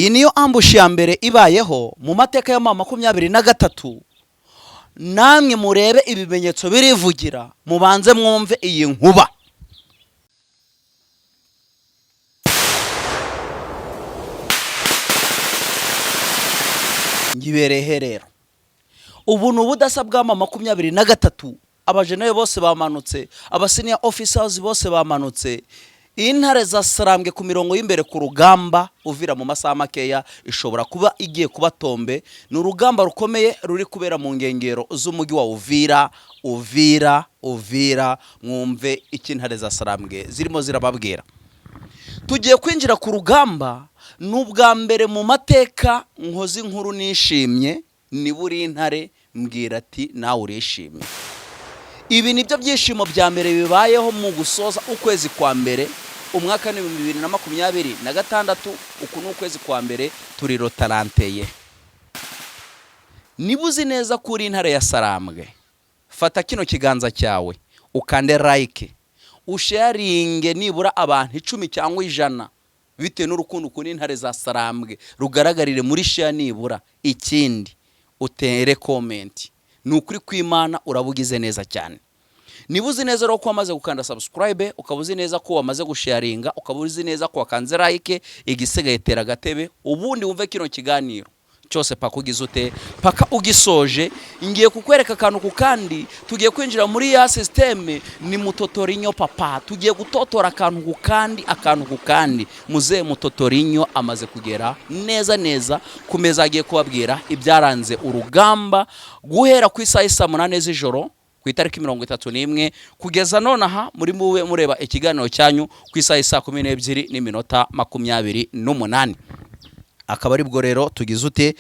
Iyi niyo ambush ya mbere ibayeho mu mateka ya M23. Namwe murebe ibimenyetso birivugira, mubanze mwumve iyi nkuba. Ngiberehe rero ubu ni ubudasa bwa M23. Abajenerali bose bamanutse, aba senior officers bose bamanutse, intare zasarambwe ku mirongo y'imbere ku rugamba. Uvira mu masaha makeya ishobora kuba igiye kuba tombe. Ni urugamba rukomeye ruri kubera mu nkengero z'umujyi wa Uvira. Uvira, Uvira, mwumve icyo intare zasarambwe zirimo zirababwira. Tugiye kwinjira ku rugamba. Ni ubwa mbere mu mateka nkoze inkuru nishimye. Niba uri intare, mbwira ati nawe urishimye. Ibi ni byo byishimo bya mbere bibayeho mu gusoza ukwezi kwa mbere, umwaka ni 2026. Uku ni ukwezi kwa mbere, turi rotaranteye. Niba uzi neza ko uri intare ya Sarambwe, fata kino kiganza cyawe ukande like, usharinge nibura abantu 10 cyangwa 100, bitewe n'urukundo ukunda intare za Sarambwe rugaragarire muri share nibura. Ikindi, utere comment. Ni ukuri kw'Imana, uraba ugize neza cyane. Niba uzi neza rero ko wamaze gukanda subscribe, ukaba uzi neza ko wamaze gusharinga, ukaba uzi neza ko wakanze like, igisigaye tera agatebe, ubundi wumve kino kiganiro cyose paka ugize ute, paka ugisoje. Ngiye kukwereka akantu ku kandi. Tugiye kwinjira muri ya système, ni mutotorinyo papa. Tugiye gutotora akantu ku kandi, akantu ku kandi. Muzehe mutotorinyo amaze kugera neza neza ku meza, agiye kubabwira ibyaranze urugamba guhera ku isaha y'isa 8 z'ijoro ku itariki 31 kugeza nonaha muri mube mureba ikiganiro cyanyu ku isaha y'isa 12 n'iminota 28. Akaba aribwo rero tugize ute,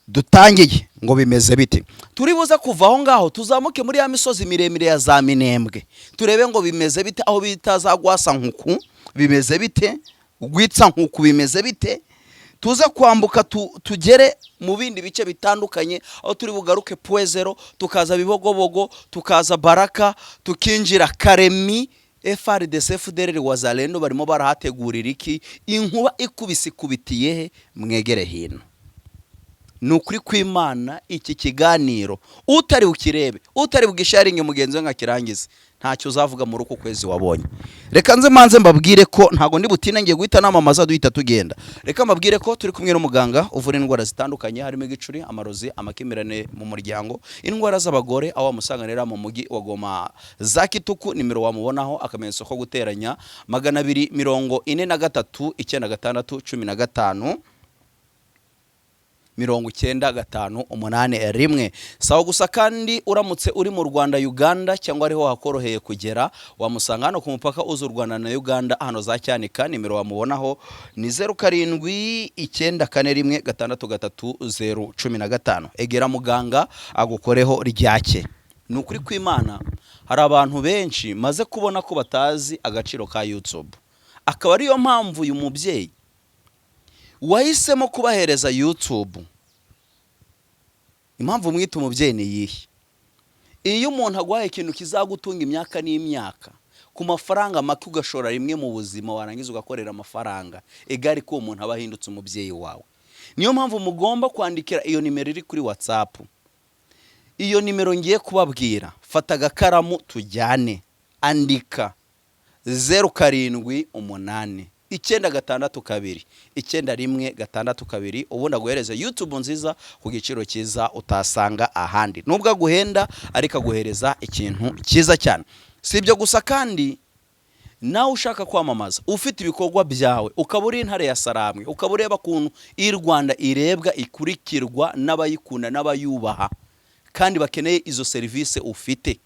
dutangiye ngo bimeze bite. Turi buze kuva aho ngaho tuzamuke muri ya misozi miremire ya za Minembwe, turebe ngo bimeze bite aho bita za Gwasa Nkuku, bimeze bite Gwitsa Nkuku, bimeze bite. Tuze kwambuka tugere mu bindi bice bitandukanye, aho turi bugaruke Pwezero, tukaza Bibogobogo, tukaza Baraka, tukinjira Karemi. FARDC, FDLR, Wazalendo barimo barahategurira iki? Inkuba ikubise ikubitiye he? Mwegere hino. Ni ukuri kw'Imana, iki kiganiro utari bukirebe, utari bugisharinge mugenzi we nkakirangize, ntacyo uzavuga muri uku kwezi wabonye. Reka nze manze mbabwire ko ntabwo ndi butine, ngiye guhita namamaza duhita tugenda. Reka mbabwire ko turi kumwe n'umuganga uvura indwara zitandukanye, harimo igicuri, amarozi, amakimbirane mu muryango, indwara z'abagore. Aho wamusanganira mu mujyi wa Goma, za Kituku. Nimero wamubonaho, akamenyetso ko guteranya, 243 96 15 90581. Sawa gusa kandi uramutse uri mu Rwanda, Uganda cyangwa ariho hakoroheye kugera, wamusanga hano ku mupaka uza u Rwanda na Uganda, hano za Cyanika. Nimero wamubonaho ni 0794 163 015. Egera muganga agukoreho ryake. Ni ukuri kw'Imana, hari abantu benshi maze kubona ko batazi agaciro ka YouTube, akaba ariyo mpamvu uyu mubyeyi wahisemo kubahereza YouTube. Impamvu mwita umubyeyi ni iyihe? Iyo umuntu aguhaye ikintu kizagutunga imyaka n'imyaka ku mafaranga make, ugashora rimwe mu buzima, warangiza ugakorera amafaranga, egari ko uwo muntu aba ahindutse umubyeyi wawe. Niyo mpamvu mugomba kwandikira iyo nimero iri kuri WhatsApp, iyo nimero ngiye kubabwira. Fata agakaramu tujyane, andika 078 962 9162, ubundi aguhereze YouTube nziza ku giciro cyiza utasanga ahandi. Nubwo aguhenda, ariko aguhereza ikintu cyiza cyane. Si ibyo gusa kandi, nawe ushaka kwamamaza, ufite ibikorwa byawe, ukaba uri intare ya Sarambwe, ukaba ureba ukuntu i Rwanda irebwa, ikurikirwa n'abayikunda n'abayubaha kandi bakeneye izo serivisi ufite,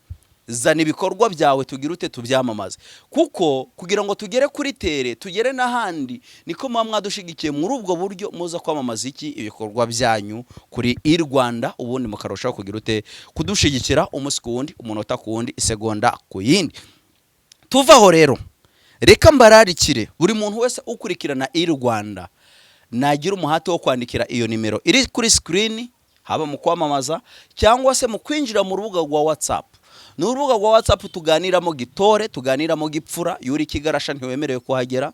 zana ibikorwa byawe tugire ute, tubyamamaze. Kuko kugira ngo tugere kuri tere, tugere n'ahandi, niko muba mwadushigikiye muri ubwo buryo muza kwamamaza iki, ibikorwa byanyu kuri i Rwanda, ubundi mukarushaho kugira ute, kudushigikira umunsi ku wundi, umunota ku wundi, isegonda ku yindi. Tuvaho rero, reka mbararikire buri muntu wese ukurikirana i Rwanda nagira umuhate wo kwandikira iyo nimero iri kuri screen, haba mu kwamamaza cyangwa se mu kwinjira mu rubuga rwa WhatsApp. Ni urubuga rwa WhatsApp tuganiramo gitore, tuganiramo gipfura. Yuri kigarasha ntiwemerewe kuhagera.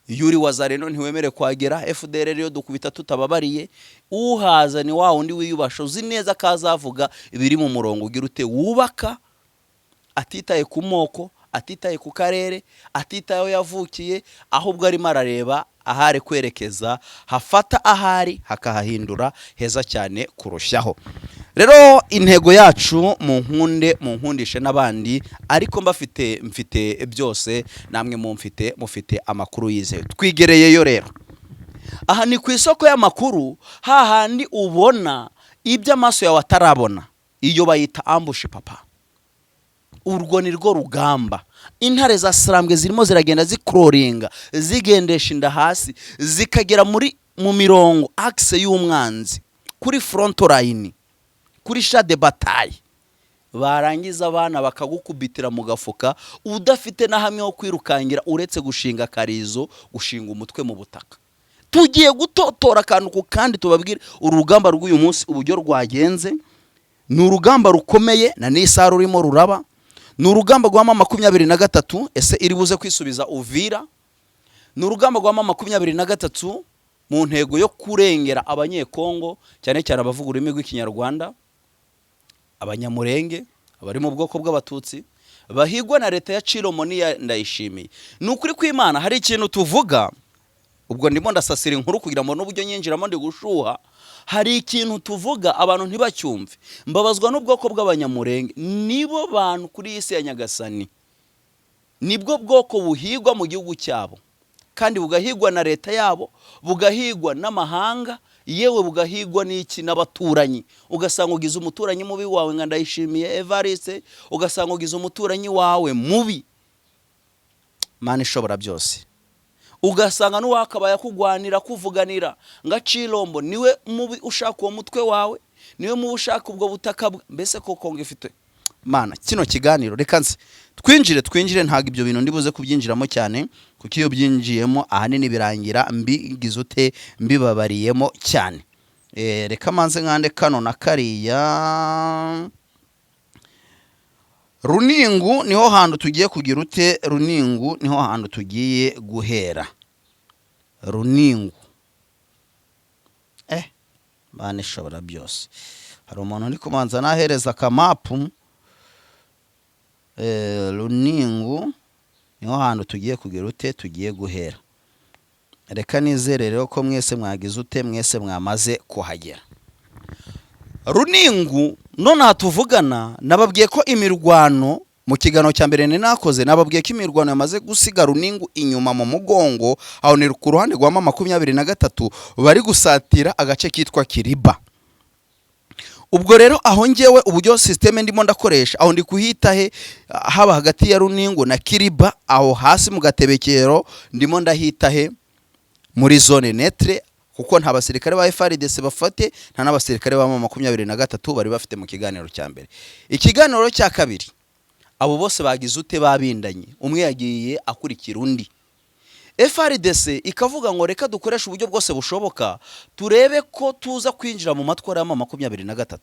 Iyo uri Wazalendo ntiwemere kuhagera. FDLR yo dukubita tutababariye. Uhaza ni wa wundi wiyubasha, uzi neza ko azavuga ibiri mu murongo ugira ute wubaka, atitaye ku moko, atitaye ku karere, atitaye aho yavukiye, ahubwo arimo arareba ahari kwerekeza, hafata ahari hakahahindura heza cyane kurushaho. Rero intego yacu, mu nkunde mu nkundishe n'abandi, ariko mbafite mfite byose, namwe mumfite mufite amakuru yizewe. Twigereyeyo rero, aha ni ku isoko y'amakuru, hahandi ubona ibyo amaso yawe atarabona. Iyo bayita ambush, papa. Urwo ni rwo rugamba. Intare za Sarambwe zirimo ziragenda zikororinga, zigendesha inda hasi, zikagera muri mu mirongo axe y'umwanzi, kuri front line, kuri champ de bataille, barangiza abana bakagukubitira mu gafuka, udafite na hamwe ho kwirukangira uretse gushinga akarizo, gushinga umutwe mu butaka. Tugiye gutotora akantu ku kandi, tubabwire uru rugamba rw'uyu munsi uburyo rwagenze. Ni urugamba rukomeye, na n'isaha rurimo ruraba. Ni urugamba rwa M23. Ese iri buze kwisubiza Uvira? Ni urugamba rwa M23 mu ntego yo kurengera Abanyekongo, cyane cyane abavuga ururimi rw'Ikinyarwanda, Abanyamurenge, abari mu bwoko bw'Abatutsi bahigwa na leta ya Tshilombo n'iya Ndayishimiye. Ni ukuri kw'Imana, hari ikintu tuvuga, ubwo ndimo ndasasira inkuru kugira ngo n'uburyo nyinjiramo ndi gushuha. Hari ikintu tuvuga abantu ntibacyumve. Mbabazwa n'ubwoko bw'Abanyamurenge. Nibo bantu kuri iyi si ya Nyagasani, nibwo bwoko buhigwa mu gihugu cyabo, kandi bugahigwa na leta yabo, bugahigwa n'amahanga, yewe bugahigwa n'iki, n'abaturanyi. Ugasanga ugize umuturanyi mubi wawe nka Ndayishimiye Evariste, ugasanga ugize umuturanyi wawe mubi, Mana ishobora byose, ugasanga n'uwakabaye akugwanira, akuvuganira nga Tshilombo, niwe mubi ushaka uwo mutwe wawe, niwe mubi ushaka ubwo butaka mbese koko ngo ifite. Mana, kino kiganiro reka nse twinjire, twinjire. Ntabwo ibyo bintu ndibuze kubyinjiramo cyane, kuko iyo byinjiyemo ahanini birangira mbigize ute, mbibabariyemo cyane. Reka manze nkande kano na kariya. Runingu niho hantu tugiye kugira ute, Runingu niho hantu tugiye guhera. Runingu, Mana ishobora byose, hari umuntu uri kubanza nahereza akamapu. Runingu niho hantu tugiye kugira ute, tugiye guhera. Reka nizere rero ko mwese mwagize ute, mwese mwamaze kuhagera. Runingu nonaha tuvugana, nababwiye ko imirwano mu kiganiro cya mbere nari nakoze, nababwiye ko imirwano yamaze gusiga Runingu inyuma mu mugongo. Aho ni ku ruhande rwa M23, bari gusatira agace kitwa Kiriba. Ubwo rero aho ngewe uburyo système ndimo ndakoresha, aho ndi kuhita he, haba hagati ya Runingu na Kiriba, aho hasi mu Gatebekero, ndimo ndahita he, muri zone neutre, kuko nta basirikare ba FARDC bafate, nta n'abasirikare ba M23 bari bafite mu kiganiro cya mbere. Ikiganiro cya kabiri, abo bose bagize ute, babindanye, umwe yagiye akurikira undi. FARDC ikavuga ngo reka dukoreshe uburyo bwose bushoboka, turebe ko tuza kwinjira mu matwara ya M23,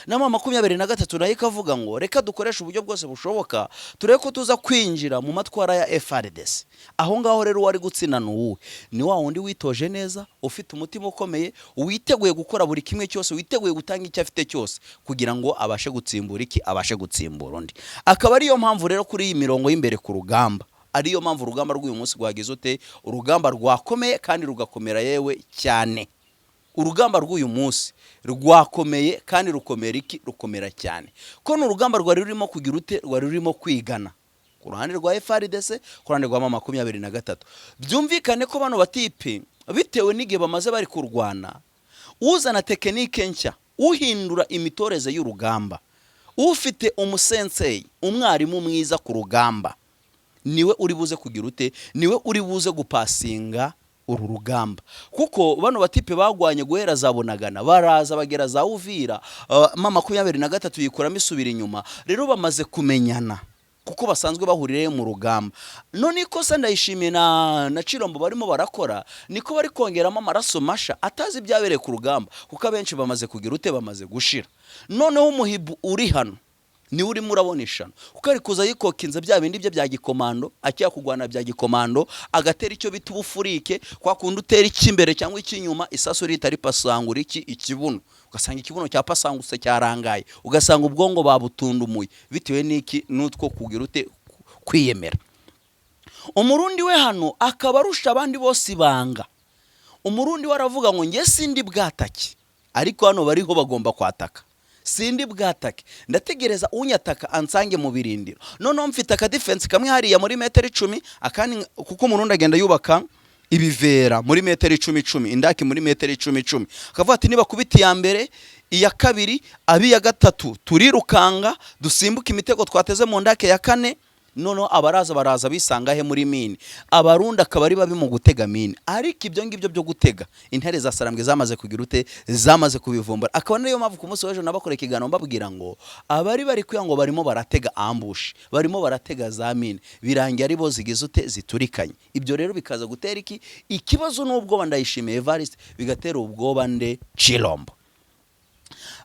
na M23 nayo ikavuga ngo reka dukoreshe uburyo bwose bushoboka, turebe ko tuza kwinjira mu matwara ya FARDC. Aho ngaho rero wari gutsinda ni uwuhe? Ni wa wundi witoje neza, ufite umutima ukomeye, witeguye gukora buri kimwe cyose, witeguye gutanga icyo afite cyose kugira ngo abashe gutsimbura iki, abashe gutsimbura undi. Akaba ariyo mpamvu rero kuri iyi mirongo y'imbere ku rugamba, ariyo mpamvu urugamba rw'uyu munsi rwagize ute, urugamba rwakomeye kandi rugakomera yewe cyane. Urugamba rw'uyu munsi rwakomeye kandi rukomera iki, rukomera cyane, ko ni urugamba rwari rurimo kugira ute, rwari rurimo kwigana ku ruhande rwa FARDC, ku ruhande rwa M23. Byumvikane ko bano batipe, bitewe n'igihe bamaze bari kurwana, uzana technique nshya, uhindura imitoreze y'urugamba, ufite umusensei, umwarimu mwiza ku rugamba, niwe uri buze kugira ute, niwe uri buze gupasinga uru rugamba. Kuko bano batipe bagwanye guhera za Bunagana, baraza bagera za Uvira, M23 yikuramo isubira inyuma. Rero bamaze kumenyana kuko basanzwe bahurirayo mu rugamba. None ikosa Ndayishimiye na Tshilombo barimo barakora, niko bari kongeramo amaraso masha atazi ibyabereye ku rugamba, kuko abenshi bamaze kugira ute, bamaze gushira. Noneho umuhibu uri hano Niwe urimo urabona ishano, kuko ari kuza yikokinze bya bindi bye bya gikomando, akira kurwana bya gikomando, agatera icyo bita ubufurike, kwa kundi utera icy'imbere cyangwa icy'inyuma, isasu rihita ripasangura iki? Ikibuno. Ugasanga ikibuno cyapasangutse, cyarangaye, ugasanga ubwonko babutundumuye bitewe n'iki? N'utwo kugira ute? Kwiyemera. Umurundi we hano akaba arusha abandi bose ibanga. Umurundi we aravuga ngo: "Nge sindi bwatake, ariko hano bariho bagomba kwataka. Sindi bwatake, ndategereza unyataka ansange mu birindiro. Noneho mfite akadefense kamwe hariya muri metero 10, akandi." Kuko umurundi agenda yubaka ibivera muri metero 10 10, indaki muri metero 10 10, akavuga ati: "Niba kubita iya mbere, iya kabiri, ab'iya gatatu, turirukanga dusimbuke imitego twateze mu ndake ya kane." Noneho abaraza baraza bisanga he? Muri mine. Abarundi akaba ari babi mu gutega mine, ariko ibyo ngibyo byo gutega, intare za Sarambwe zamaze kugira ute? Zamaze kubivumbura. Akaba niyo mpamvu ku munsi w'ejo nabakora ikiganiro mbabwira ngo abari bari kuya ngo barimo baratega ambush, barimo baratega za mine, birangiye ari bo zigize ute? Ziturikanye. Ibyo rero bikaza gutera iki? Ikibazo n'ubwoba Ndayishimiye Evariste, bigatera ubwoba nde? Chilombo.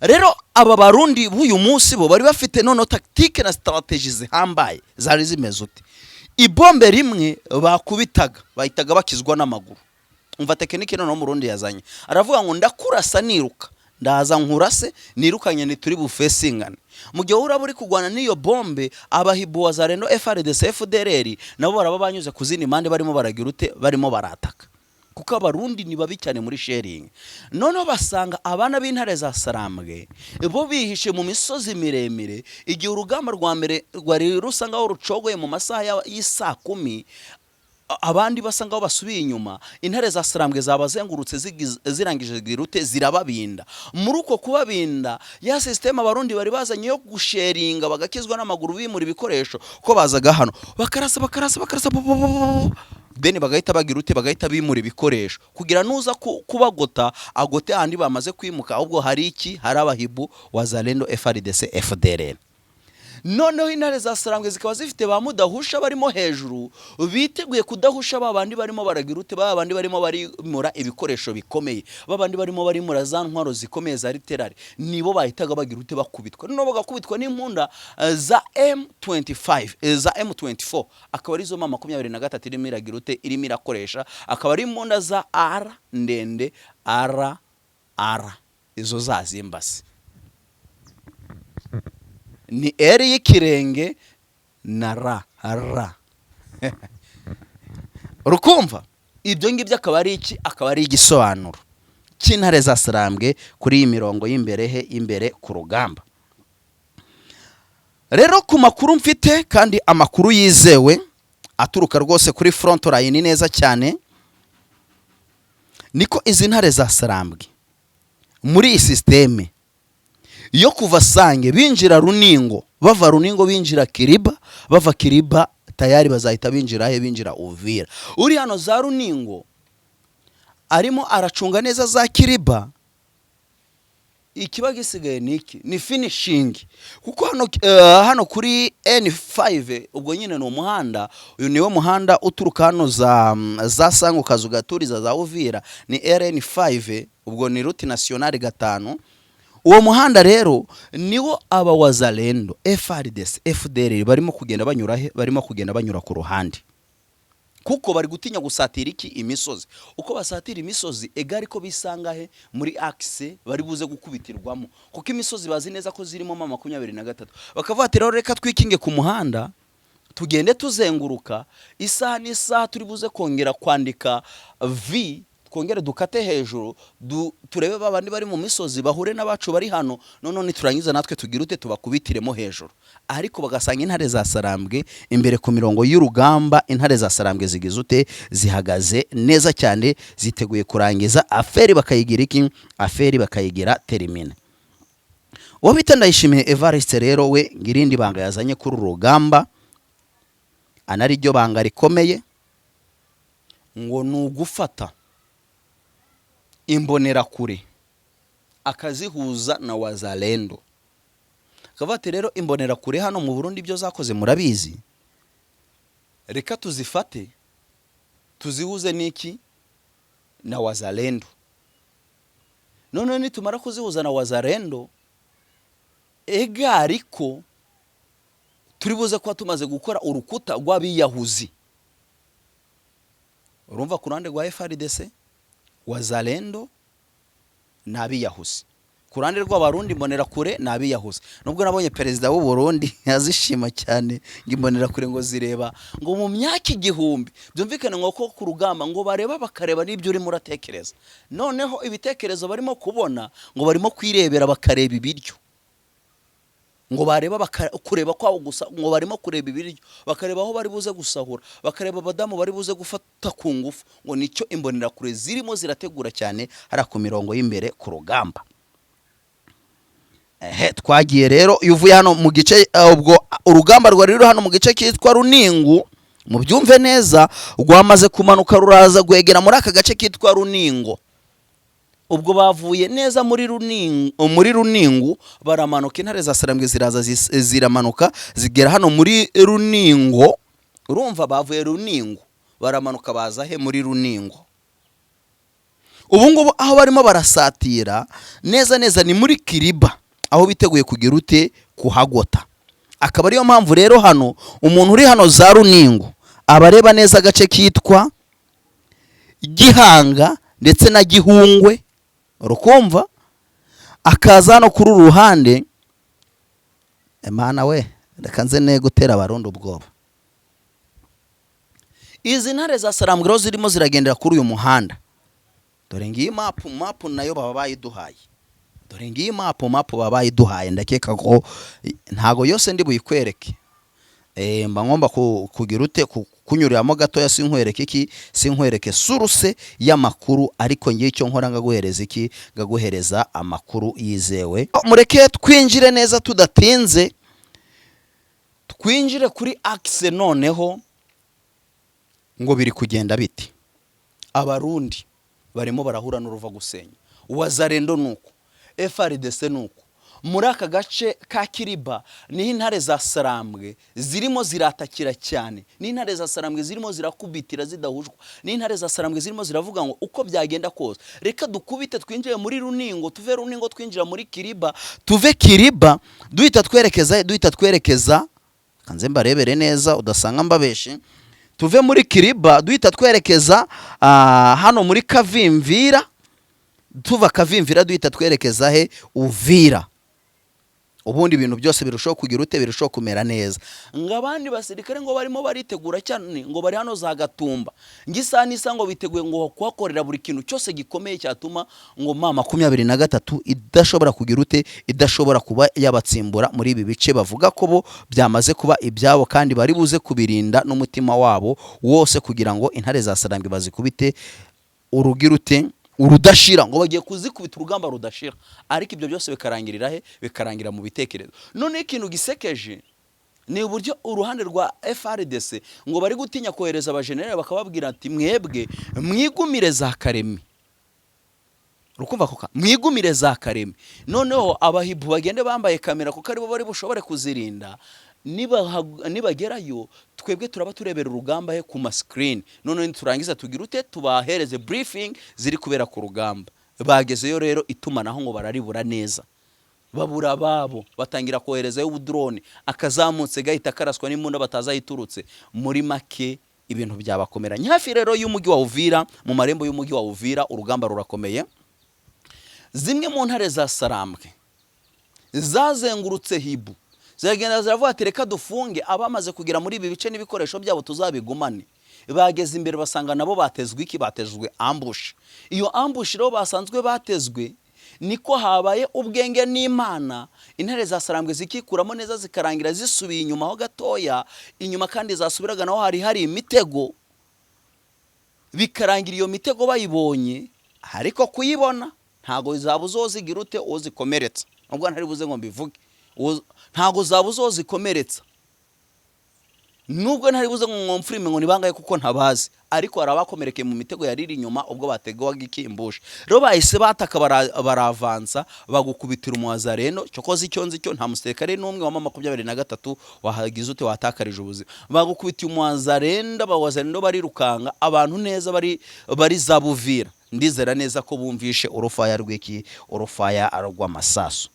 Rero aba Barundi b'uyu munsi bo bari bafite noneho tactique na stratégie zihambaye. Zari zimeze ute? Ibombe rimwe bakubitaga, bahitaga bakizwa n'amaguru. Umva technique noneho Umurundi yazanye. Aravuga ngo: "Ndakurasa niruka, ndaza nkurase nirukanye, ntituri bufesingane." Mu gihe uraba uri kurwana n'iyo bombe, abahibu Wazalendo, FARDC, FDLR nabo baraba banyuze ku zindi mpande, barimo baragira ute? Barimo barataka, kuko Abarundi ni babi cyane muri shelling. Noneho basanga abana b'intare za Sarambwe bo bihishe mu misozi miremire. Igihe urugamba rwa mbere rwari rusa ngaho rucogoye mu masaha y'isaa 10, abandi basa ngaho basubiye inyuma, intare za Sarambwe zabazengurutse, zirangije zigira ute? Zirababinda. Muri uko kubabinda, ya système Abarundi bari bazanye yo gushellinga bagakizwa n'amaguru, bimura ibikoresho, ko bazaga hano bakarasa, bakarasa, bakarasa, bu- bu- bu- bu- bu, then bagahita bagira ute? Bagahita bimura ibikoresho kugira nuza kubagota agote ahandi bamaze kwimuka. Ahubwo hari iki? Hari abahibu Wazalendo, FARDC, FDLR. Noneho intare za Sarambwe zikaba zifite ba mudahusha barimo hejuru, biteguye kudahusha ba bandi barimo baragira ute? Ba bandi barimo barimura ibikoresho bikomeye, ba bandi barimo barimura za ntwaro zikomeye za artillery, nibo bahitaga bagira ute? Bakubitwa. Noneho bagakubitwa n'impunda za M25, za M24, akaba arizo ma 23 irimo iragira ute? Irimo irakoresha. Akaba ari imbunda za R ndende, R R, izo za zimbasi ni R y'ikirenge na R R. Urukumva ibyo ngibyo akaba ari iki? Akaba ari igisobanuro cy'intare za Sarambwe kuri iyi mirongo y'imbere he? Imbere ku rugamba. Rero ku makuru mfite, kandi amakuru yizewe aturuka rwose kuri front line neza cyane, niko izi ntare za Sarambwe muri iyi système yo kuva Sange binjira Runingo, bava Runingo binjira Kiriba, bava Kiriba tayari bazahita binjira he? Binjira Uvira. Uri hano za Runingo arimo aracunga neza za Kiriba. Ikiba gisigaye ni iki? Ni finishing, kuko hano kuri N5, ubwo nyine ni umuhanda, uyu niwo muhanda uturuka hano za Sango ukaza ugaturiza za Uvira, ni RN5, ubwo ni route nationale 5. Uwo muhanda rero niwo aba Wazalendo, FARDC, FDLR barimo kugenda banyura he? Barimo kugenda banyura ku ruhande, kuko bari gutinya gusatira iki? Imisozi. Uko basatira imisozi egari ko bisanga he? Muri axe bari buze gukubitirwamo, kuko imisozi bazi neza ko zirimo ma 23. Bakavuga ati: "Rero reka twikinge ku muhanda, tugende tuzenguruka, isaha n'isaha turi buze kongera kwandika V, twongere dukate hejuru, turebe ba bandi bari mu misozi bahure n'abacu bari hano, noneho niturangiza natwe tugire ute? Tubakubitiremo hejuru." Ariko bagasanga intare za Sarambwe imbere ku mirongo y'urugamba, intare za Sarambwe zigize ute? Zihagaze neza cyane, ziteguye kurangiza affaire, bakayigira iki? Affaire bakayigira terminée. Uwo bita Ndayishimiye Evariste rero we, ngirindi banga yazanye kuri uru rugamba, anari ryo banga rikomeye, ngo ni ugufata imbonerakure akazihuza na Wazalendo. Akavuga ati: "Rero imbonerakure hano mu Burundi ibyo zakoze murabizi, reka tuzifate tuzihuze n'iki? Na Wazalendo. Noneho nitumara kuzihuza na Wazalendo, ega ariko Turi buze kuba tumaze gukora urukuta rw'abiyahuzi. Urumva, ku ruhande rwa FARDC, Wazalendo ni abiyahuzi, ku ruhande rw'Abarundi, Imbonerakure ni abiyahuzi, nubwo nabonye perezida w'u Burundi azishima cyane ngo Imbonerakure ngo zireba ngo mu myaka 1000. Byumvikane ngo ko ku rugamba ngo bareba, bakareba n'ibyo urimo uratekereza. Noneho ibitekerezo barimo kubona, ngo barimo kwirebera, bakareba ibiryo, ngo bareba kureba kwabo gusa, ngo barimo kureba ibiryo, bakareba aho bari buze gusahura, bakareba abadamu bari buze gufata ku ngufu. Ngo nicyo Imbonerakure zirimo zirategura cyane hariya ku mirongo y'imbere ku rugamba. Ehe, twagiye rero. Iyo uvuye hano mu gice, ubwo urugamba rwari ruri hano mu gice cyitwa Runingu, mubyumve neza, rwamaze kumanuka, ruraza rwegera muri aka gace kitwa Runingo. Ubwo bavuye neza muri Runingu, muri Runingu baramanuka, intare za Sarambwe ziraza ziramanuka zigera hano muri Runingo. Urumva, bavuye Runingo baramanuka baza he? Muri Runingo. Ubu ngubu aho barimo barasatira neza neza ni muri Kiriba, aho biteguye kugira ute? Kuhagota. Akaba ariyo mpamvu rero hano umuntu uri hano za Runingo aba areba neza agace kitwa Gihanga ndetse na Gihungwe. Urukumva, akaza hano kuri uru ruhande. Emana we, reka nze ne gutera Abarundi ubwoba. Izi ntare za Sarambwe rero zirimo ziragendera kuri uyu muhanda. Dore ngiyi mapu, mapu nayo baba bayiduhaye. Dore ngiyi mapu, mapu baba bayiduhaye. Ndakeka ko ntago yose ndi buyikwereke. Mba ngomba kugira ute? Kunyuriramo gatoya, sinkwereke iki, sinkwereke source y'amakuru, ariko ngiye icyo nkora ngaguhereza iki? Ngaguhereza amakuru yizewe. Mureke twinjire neza tudatinze, twinjire kuri axe. Noneho ngo biri kugenda biti? Abarundi barimo barahura n'uruva gusenya, Wazalendo nuko, FARDC nuko. Muri aka gace ka Kiriba niho intare za Sarambwe zirimo ziratakira cyane, niho intare za Sarambwe zirimo zirakubitira zidahujwa, niho intare za Sarambwe zirimo ziravuga ngo uko byagenda kose reka dukubite, twinjire muri Runingo, tuve Runingo twinjira muri Kiriba, tuve Kiriba duhita twerekeza, duhita twerekeza, kanze mbarebere neza udasanga mbabeshe, tuve muri Kiriba duhita twerekeza hano muri Kavimvira, tuva Kavimvira duhita twerekeza he? Uvira. Ubundi ibintu byose birushaho kugira ute? Birushaho kumera neza. Ngo abandi basirikare ngo barimo baritegura cyane, ngo bari hano za Gatumba, ngo isaha n'isaha ngo biteguye ngo kuhakorera buri kintu cyose gikomeye cyatuma ngo M23 idashobora kugira ute? Idashobora kuba yabatsimbura muri ibi bice bavuga ko bo byamaze kuba ibyabo, kandi bari buze kubirinda n'umutima wabo wose kugira ngo intare za Sarambwe bazikubite urugira ute? Urudashira. Ngo bagiye kuzikubita urugamba rudashira. Ariko ibyo byose bikarangirira he? Bikarangira mu bitekerezo. Noneho ikintu gisekeje ni uburyo uruhande rwa FARDC ngo bari gutinya kohereza abajenerali, bakababwira ati: "Mwebwe mwigumire za Karemi." Urukumva koka, mwigumire za Karemi, noneho abahibu bagende bambaye kamera, kuko aribo bari bushobore kuzirinda. Nibagerayo twebwe turaba turebera urugamba he? Ku masikirini. Noneho niturangiza tugira ute? Tubahereze briefing ziri kubera ku rugamba. Bagezeyo rero, itumanaho ngo bararibura neza, babura ababo, batangira koherezayo ubudrone, akazamutse gahita karaswa n'imbunda batazi aho iturutse. Muri make ibintu byabakomeranye. Hafi rero y'umujyi wa Uvira, mu marembo y'umujyi wa Uvira, urugamba rurakomeye. Zimwe mu ntare za Sarambwe zazengurutse hibu, ziragenda ziravuga ati: "Reka dufunge abamaze kugera muri ibi bice n'ibikoresho byabo tuzabigumane." Bageze imbere basanga nabo batezwe iki? Batezwe ambush. Iyo ambush rero basanzwe batezwe, niko habaye ubwenge n'Imana, intare za Sarambwe zikikuramo neza, zikarangira zisubiye inyuma ho gatoya inyuma, kandi zasubiraga naho hari hari imitego, bikarangira iyo mitego bayibonye. Ariko kuyibona ntabwo zaba uzozigira ute? Uwo zikomeretsa, nubwo ntari buze ngo mbivuge, ntabwo zaba uzo zikomeretsa, nubwo ntari buze ngo mwomfurime ngo ni bangahe kuko ntabazi, ariko hari abakomerekeye mu mitego yari iri inyuma ubwo bategwaga ikimbusha. Rero bahise bataka, baravansa, bagukubitira umuwazareno. Cyokoze icyo nzi cyo, nta musirikare n'umwe wa M23 wahagize ute? Watakarije ubuzima. Bagukubitiye umuwazarendo, abawazarendo barirukanga abantu neza bari bari za Buvira. Ndizera neza ko bumvishe urufaya rw'iki? Urufaya rw'amasasu.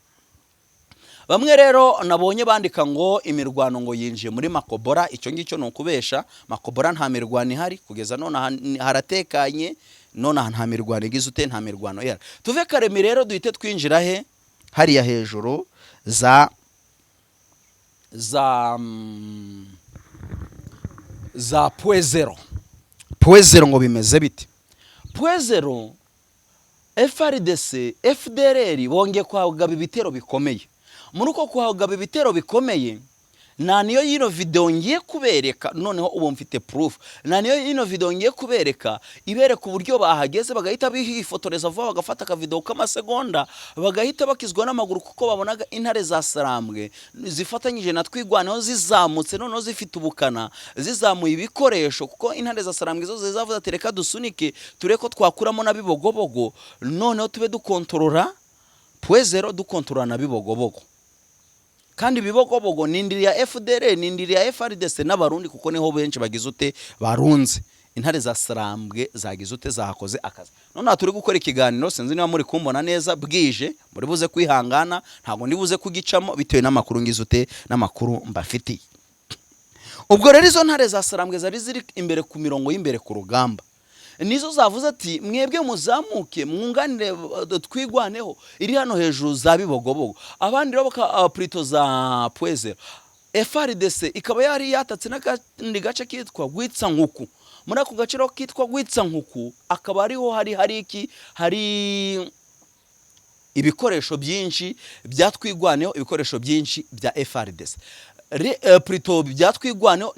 Bamwe rero nabonye bandika ngo imirwano ngo yinjiye muri Makobora. Icyo ngicyo ni ukubesha. Makobora nta mirwano ihari kugeza none, haratekanye none aha, nta mirwano igize ute, nta mirwano ihari. Tuve Karemi rero, duhite twinjira he? Hariya hejuru za Point Zéro. Point Zéro ngo bimeze bite? Point Zéro, FARDC, FDLR bongeye kuhagaba ibitero bikomeye. Muri uko kuhagaba ibitero bikomeye, nta niyo yino video ngiye kubereka. Noneho ubu mfite proof, nta niyo yino video ngiye kubereka ibereka uburyo bahageze, bagahita bifotoreza vuba, bagafata akavideo k'amasegonda, bagahita bakizwa n'amaguru, kuko babonaga intare za Sarambwe zifatanyije na Twigwaneho zizamutse, noneho zifite ubukana, zizamuye ibikoresho, kuko intare za Sarambwe zo zizavuze ati: "Reka dusunike, turebe ko twakuramo na Bibogobogo, noneho tube dukontorora Point Zéro, dukontorora na Bibogobogo." Kandi Bibogobogo ni indiri ya FDLR, ni indiri ya FARDC n'Abarundi, kuko niho benshi bagize ute, barunze. Intare za Sarambwe zagize ute? Zahakoze akazi. None aha turi gukora ikiganiro, sinzi niba muri kumbona neza, bwije, muri buze kwihangana, ntabwo ndi buze kugicamo bitewe n'amakuru ngize ute, n'amakuru mbafitiye. Ubwo rero izo ntare za Sarambwe zari ziri imbere ku mirongo y'imbere ku rugamba, nizo zavuze ati: "Mwebwe muzamuke mwunganire Twigwaneho iri hano hejuru za Bibogobogo." Abandi rero plutôt za Point Zéro. FARDC ikaba yari yatatse n'akandi gace kitwa Gwitsa Nkuku. Muri ako gace rero kitwa Gwitsa Nkuku akaba ariho hari iki, hari ibikoresho byinshi bya Twigwaneho, ibikoresho byinshi bya FARDC, plutôt bya Twigwaneho,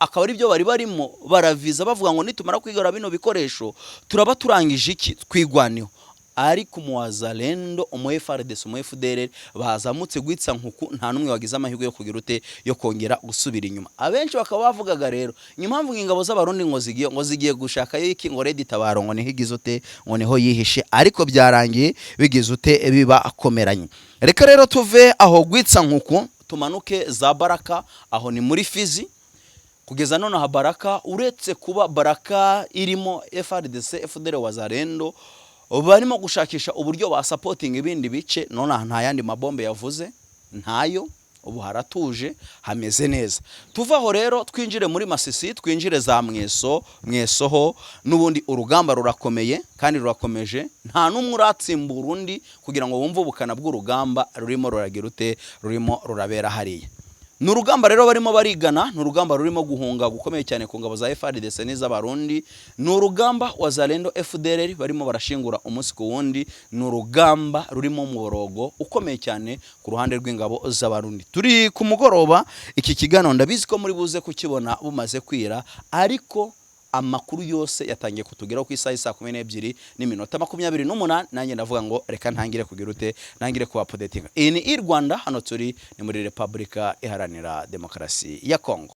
akaba ari byo bari barimo baraviza, bavuga ngo nitumara kwigarura bino bikoresho turaba turangije iki? Twigwaneho. Ariko umu Wazalendo, umu FARDC, umu FDLR bazamutse Gwitsa Nkuku, nta n'umwe wagize amahirwe yo kugira ute, yo kongera gusubira inyuma. Abenshi bakaba bavugaga rero impamvu ingabo z'Abarundi ngo zigiye gushakayo iki, ngo RED Tabaro ngo niho igize ute, ngo niho yihishe, ariko byarangiye bigize ute, bibakomeranye. Reka rero tuve aho Gwitsa Nkuku, tumanuke za Baraka, aho ni muri Fizi. Kugeza none aha Baraka, uretse kuba Baraka irimo FARDC, FDLR, Wazalendo barimo gushakisha uburyo basapotinga ibindi bice, none aha nta yandi mabombe yavuze, ntayo. Ubu haratuje, hameze neza. Tuve aho rero twinjire muri Masisi, twinjire za Mweso. Mweso ho n'ubundi urugamba rurakomeye kandi rurakomeje, nta n'umwe uratsimbura undi, kugira ngo wumve ubukana bw'urugamba rurimo ruragira ute, rurimo rurabera hariya. Ni urugamba rero barimo barigana, ni urugamba rurimo guhunga gukomeye cyane ku ngabo za FARDC n'iz'Abarundi, ni urugamba Wazalendo, FDLR barimo barashingura umunsi ku wundi, ni urugamba rurimo umuborogo ukomeye cyane ku ruhande rw'ingabo z'Abarundi. Turi ku mugoroba, iki kiganiro ndabizi ko muri buze kukibona bumaze kwira, ariko amakuru yose yatangiye kutugeraho ku isaha saa 12:28. Nanjye ndavuga ngo reka ntangire kugira ute, ntangire kuba updatinga. Iyi ni i Rwanda, hano turi ni muri Repubulika Iharanira Demokarasi ya Kongo.